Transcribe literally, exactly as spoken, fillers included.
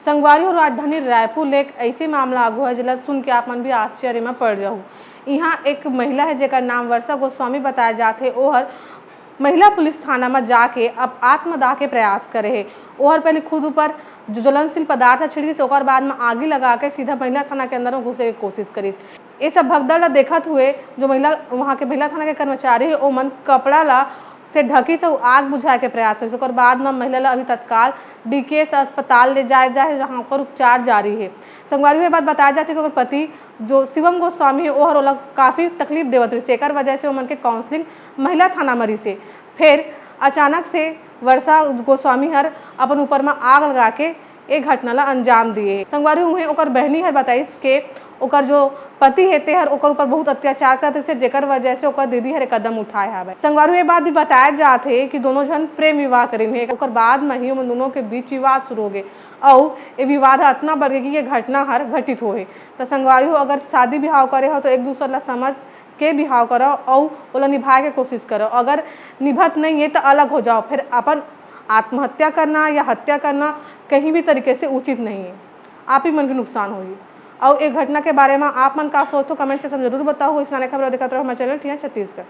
संगवारी हो, राजधानी रायपुर ले एक ऐसे मामला आगू है, जेला सुन के आप मन भी आश्चर्य में पड़ जाहू। यहाँ एक महिला है, जेकर नाम वर्षा गोस्वामी बताया जात है। ओहर महिला पुलिस थाना में जाके अब आत्मदाह के प्रयास करे है। ओहर पहले खुद ऊपर जो ज्वलनशील पदार्थ छिड़किस, ओकर बाद में आगी लगा के सीधा महिला थाना के अंदर में घुसे के कोशिश करिस। ये सब भगदड़ ला देखत हुए जो महिला, वहाँ के महिला थाना के कर्मचारी है, ओमन कपड़ा ला से ढकिस अउ आग बुझाए के प्रयास करिस। ओकर बाद में महिला ला अभी तत्काल डीकेएस अस्पताल ले जाए जाए, जहाँ ओकर उपचार जारी है। संगवारी हो, ये बात बताया जाथे कि ओकर पति जो शिवम गोस्वामी है, ओहर ओला काफी तकलीफ देवत रहिस, एकर वजह से ओमन के काउंसलिंग महिला थाना म रहिस हे। फिर अचानक से वर्षा गोस्वामी हर अपन ऊपर म आग लगा के ए घटना ला अंजाम दिए हे। संगवारी, उहें ओकर बहनी हर बताइस के ओकर जो पति हे, तेहर ओकर ऊपर बहुत अत्याचार करत रहिस हे, जेकर वजह से ओकर दीदी हर ए कदम उठाए हावय। संगवारी, ये बात भी बताया जात हे कि दोनों झन प्रेम विवाह करिन हे। ओकर बाद म ही ओमन दोनों के बीच विवाद शुरू हो गे अउ ये विवाद ह अतना बढ़ गे कि ये घटना हर घटित होहे। त संगवारी हो, अगर शादी बिहाव करे हो तो एक दूसर ला समझ के बिहाव करव अउ ओला निभाए के कोशिश करव। अगर निभत नहीं है तो अलग हो जाओ। फिर अपन आत्महत्या करना या हत्या करना कहीं भी तरीके से उचित नहीं है, आप ही मन के नुकसान होही। अउ ए घटना के बारे में आप मन का सोचो, कमेंट सेक्शन जरूर बताओ। इसने खबर देखत रहो हमारे चैनल टिया छत्तीसगढ़।